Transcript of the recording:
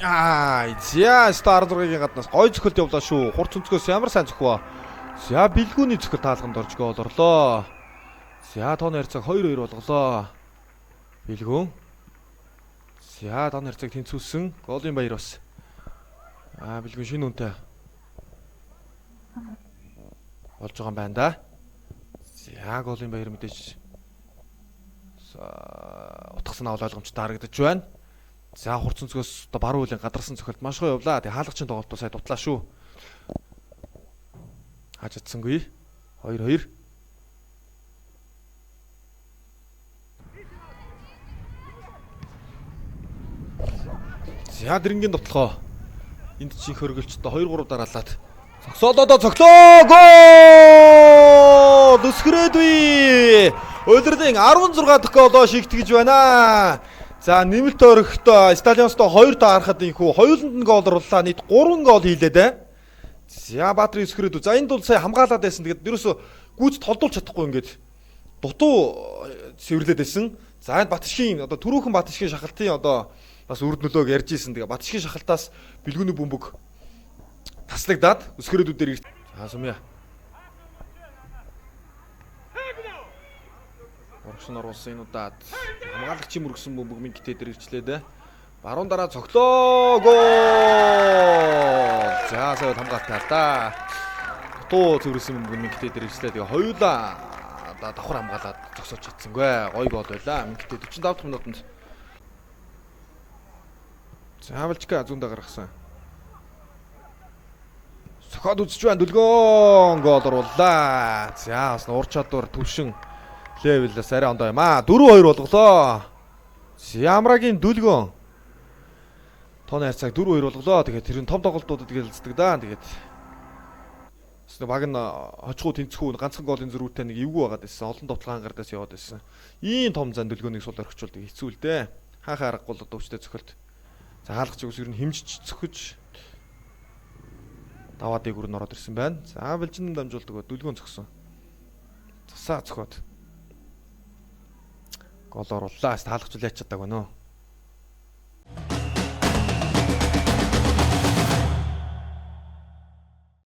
Аа, за 16-гийн гаднаас гой цохилт явлаа шүү. Хурц өнцгөөс ямар сайн цохив. За бэлгүүний цохилт таалганд орж гол орлоо. За тооны харьцааг 2-2 болголоо. Бэлгүүн. За тооны харьцааг тэнцвүүлсэн. Голын баяр бас. Аа, бэлгүүн шинэ үнтэй болж байгаа юм байна да. За голын баяр мэдээж утга санаа бол ойлгомжтой харагдаж байна. За хурц өнцгөөс одоо баруун үеийн гадарсан цохилт маш гоё явлаа. Тэгээ хаалгачийн тоглолт сая дутлаа шүү. Хааж чадсангүй. 2-2. За дэрэнгийн дутлахоо. Энд чинь хөргөлч одоо 2-3 дараалаад зогсоолоо цоглоо. Гол! Өсгөрөөдүй. Улирлын 16 дахь голоо шигтгэж байна. За нэмэлт орогт Сталионстой 2 тоо харахад инхүү хоёуланд нь гол орууллаа. Нийт 3 гол хийлээ дээ. За Баатрын Өсгөрөөдүй. За энд бол сая хамгаалаад байсан. Тэгээд ерөөсө гүйц толдуулж чадахгүй ингээд дутуу цэвэрлээд байсан. За энд Батшгийн одоо түрүүхэн Батшгийн шахалтын одоо бас үр нөлөөг ярьж исэн. Тэгээ Батшгийн шахалтаас бэлгүүний бөмбөг таслагдаад Өсгөрөөдүүдээр ирж. За Сумья. Урагш нь оруулсан энэ удаад хамгаалагчийн мөргсөн бөмбөг Мингитэ дээр ирчлээ дээ. Баруун дараа цоглоо. Гол! За сая хамгаалтай алдаа. Дутуу цэвэрлсэн бөмбөг Мингитэ дээр ирчлээ. Тэгээ хоёулаа давхар хамгаалаад зогсоож чадсангүй. Гоё гол байлаа. Мингитэ 45 дахь минутанд. За Валчка зүүндээ гаргасан. Сохоод үзэж байна. Дүлгөөн гол орууллаа. За бас ур чадвар төвшин левелээс арай ондоо юм аа. 4-2 болголоо. Ямрагийн дүлгөөн. Тооны харьцааг 4-2 болголоо. Тэгээд тэр нь том тоглолтуудад гэлцдэг да. Тэгээд бас баг нь хожихуу тэнцэхүү ганцхан голын зөрүүтэй нэг эвгүй байгаад байсан. Олон товтлогын гардаас яваад байсан. Ийм том зан дүлгөөнийг сул орхичулдаг хэцүү л дээ. Хаахаа аргагүй л одоо өвчтэй цохилт. За хаалгач ус ер нь хэмжиж цохиж даваад дээгүүр нь ороод ирсэн байна. За бэлжин дамжуулдаг дүлгөөн цогсон. Засаа цохоод гол орууллаа. Таалгачул яаж чадаагүй нөө.